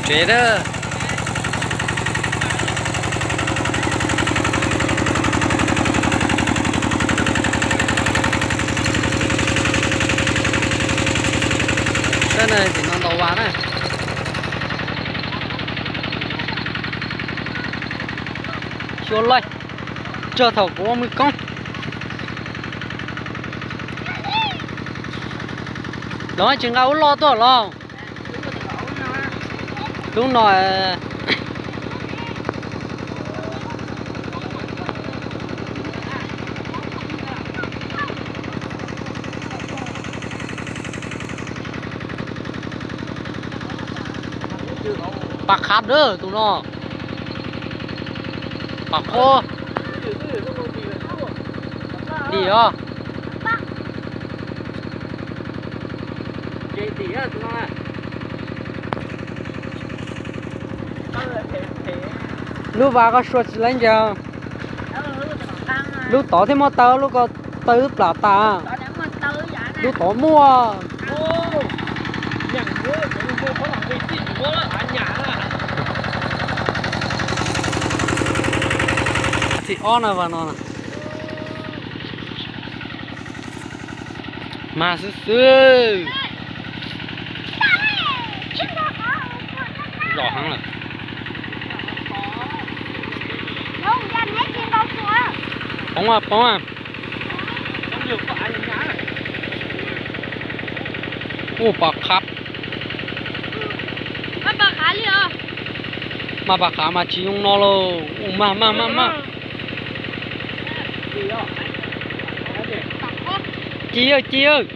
Tsev dab. Sab no tim no ntaus vas na. Xyuas laij, tsawg thaum kuv ua mws koob. Los tsis nqa ub loj tuaj los. Lub no. Pam qhab dab tus no. Pam qhab. Dim os. Lub vas koj suav tsis leej ncaws. Lub tod thiaj muaj taw, lub ko taw wb plam tas. Lub tod muaj. Thib ob na vas no. Mas xwb xwb. Zom heev lawm. Poob a, poob a. Ua pom qhab. Mas pom qhab mas tsis zoo no lauj. Ua mag mag mag mag. Ci yawg, ci yawg.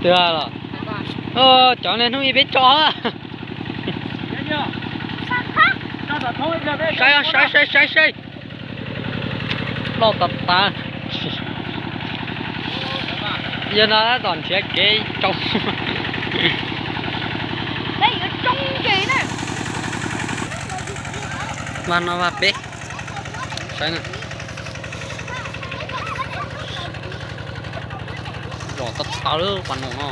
Twg los? Cov niag hnub ib peb tso. Saib, saib, saib, saib. Loj tas tas. Yog no tab tom nrhiav kev tsoo. Vas no vas peb. Saib na. Loj tas tas lawm pas no no.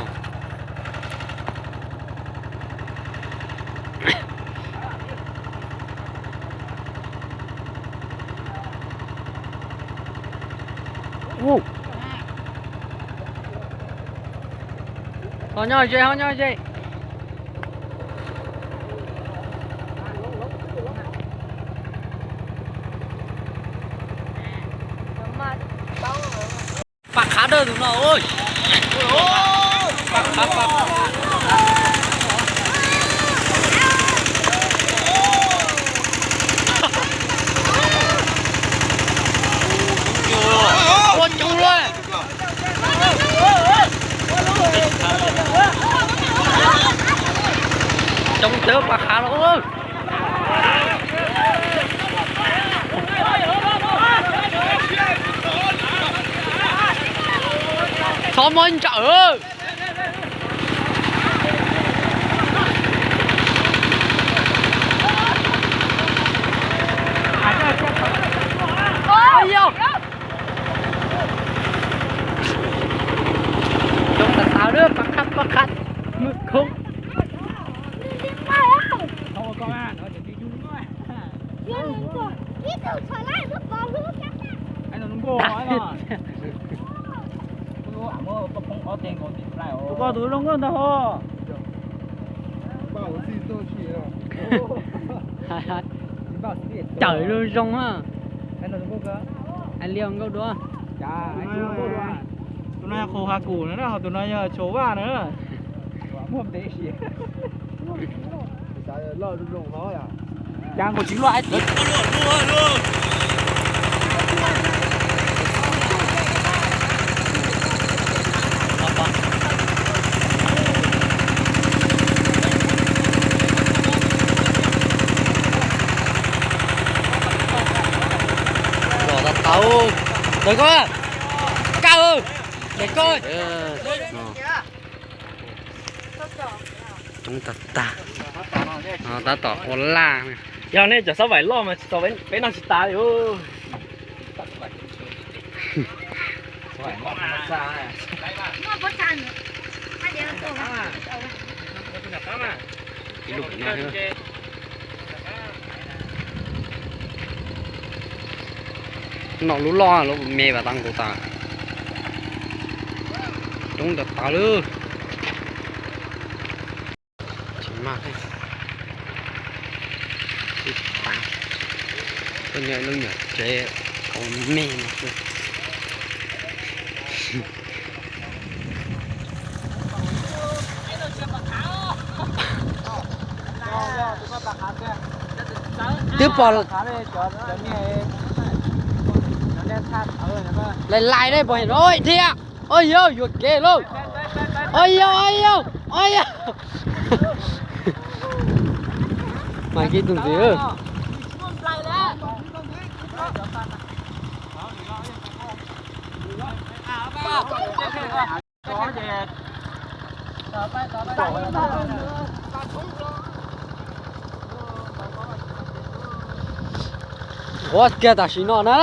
Ho nyob ze, ho nyob ze. Paj qhav dawb tus no. Paj qhav, paj qhav. Ua coob luaj. Coob tawv paj qhav los. Txhob muab ntsawm. Coob tas tas lawm, paj qhav, paj qhav, mws khoob. Tus ko tus zoo nkauj ntag ho. Cawm zoo zoo na. Hais li nkauj dua. Tus no yog qhua ha kum na, ho tus no yog tshuav vaj na. Cas nkaus tsis luaj ib tib. Los tau tau. Ntawm ko, kaj, ntawm ko. Coob tag tag. Tab tom ua laj. Yog nej cov xab vaim loj mas tsis tau, peb noj tsis tas li. Noj lub loj lub me vas tag nkaus tas. Coob tas tas lawm. Tsis mag thiab. Tsis tas. Koj nyob lub nyuam tsev kaus me no xwb. Twb pom lais lais ne pom no thiab. Oj yau, yuam kev lauj. Oj yau, oj yau, oj yau. Mas kiv tus ntxiv. Ua kiag tam sim no na.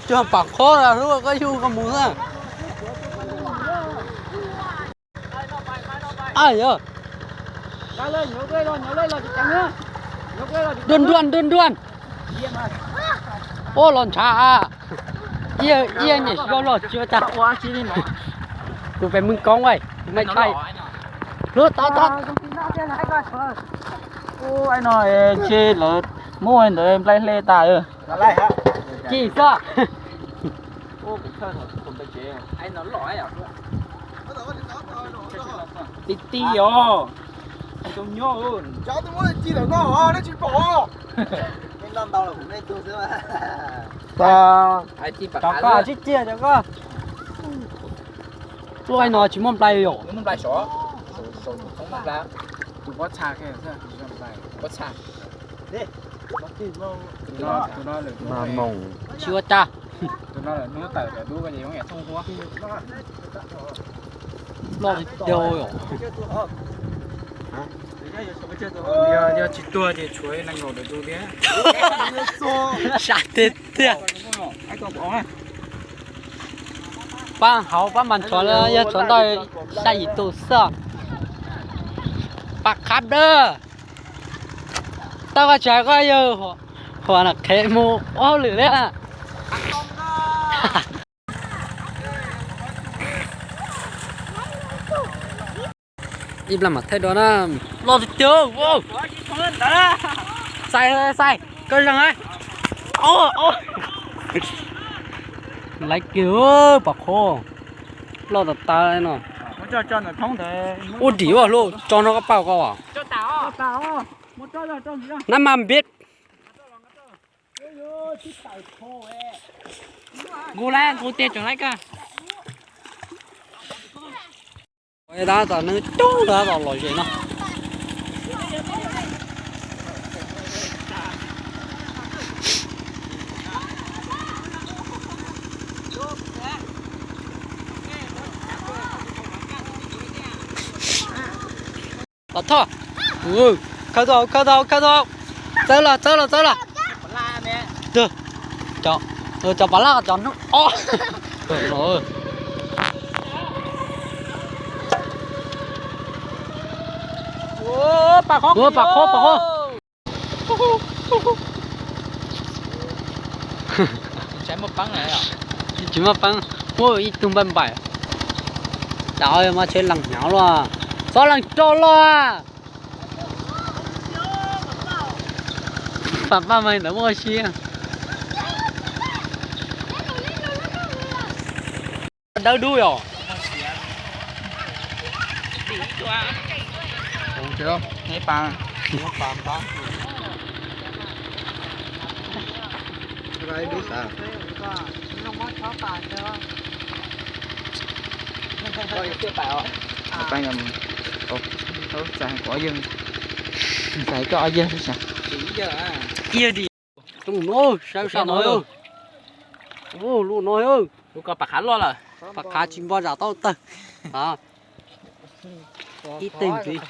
Coj pam qhob hlub koj yug koj mus xwb. Ay, nruag nruag nruag nruag. Ua los ntshav a. Ib, ib nyuam xyov los tsis ua cas. Kuv pem mws koob, kuv mej tshaj. Hlub tod tod. Ub, no ntshe lawv muab ntawd nplai hle tas. Ci xwb. Ti ti os. Tus nyob. Cov koj sib ciag cov koj. Lub no tsis muaj nplai yom. Tus pob txha, pob txha. Mas moos. Tsis ua cas. Loj tiag yom. Yog tsis tuag ces tshuav nees nkaum tus tus thiab. Sab tiag tiag. Pab hauv pab mas tshuav, yog tshuav ntawd xya yim tus xwb. Pab qhab dawb. Tau koj tsis hais koj yawg Huas na qhev mus ua hauj lwm thiab. Ib plag mam thaij dua na. Loj tiag tiag. Xais xais koj zeeg. Laiv kiag pom qhob. Loj tas tas no. Ua dim ua luj tso no koj pab koj. Nab mas npiab. Nqus lawm, nqus tiag tseem laiv kawg. Tab tom nws coob tab tom lom zem no. Los thoj. Khawb tau, khawb tau, khawb tau. Txawb los, txawb los, txawb los. Cov pam laj cov hnub ob. Pam qhob, pam qhob. Tsis muaj peeb, muaj ib tug npaim npaim. Cas muaj tsheb lees hnyav luaj. Txhob lees rau luaj. Pam paj mas ntawd muaj ua si. Dawb dub yom. Ib yam di. Saib saum no, lub no. Pam qhav loj lawm. Pam qhav tsis npo zam tau tawg. Ib teg ntxiv.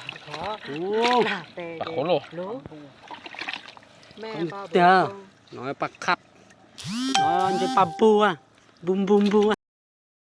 Tiag, no pam qhav. No ntshe pam npug, npug npug npug.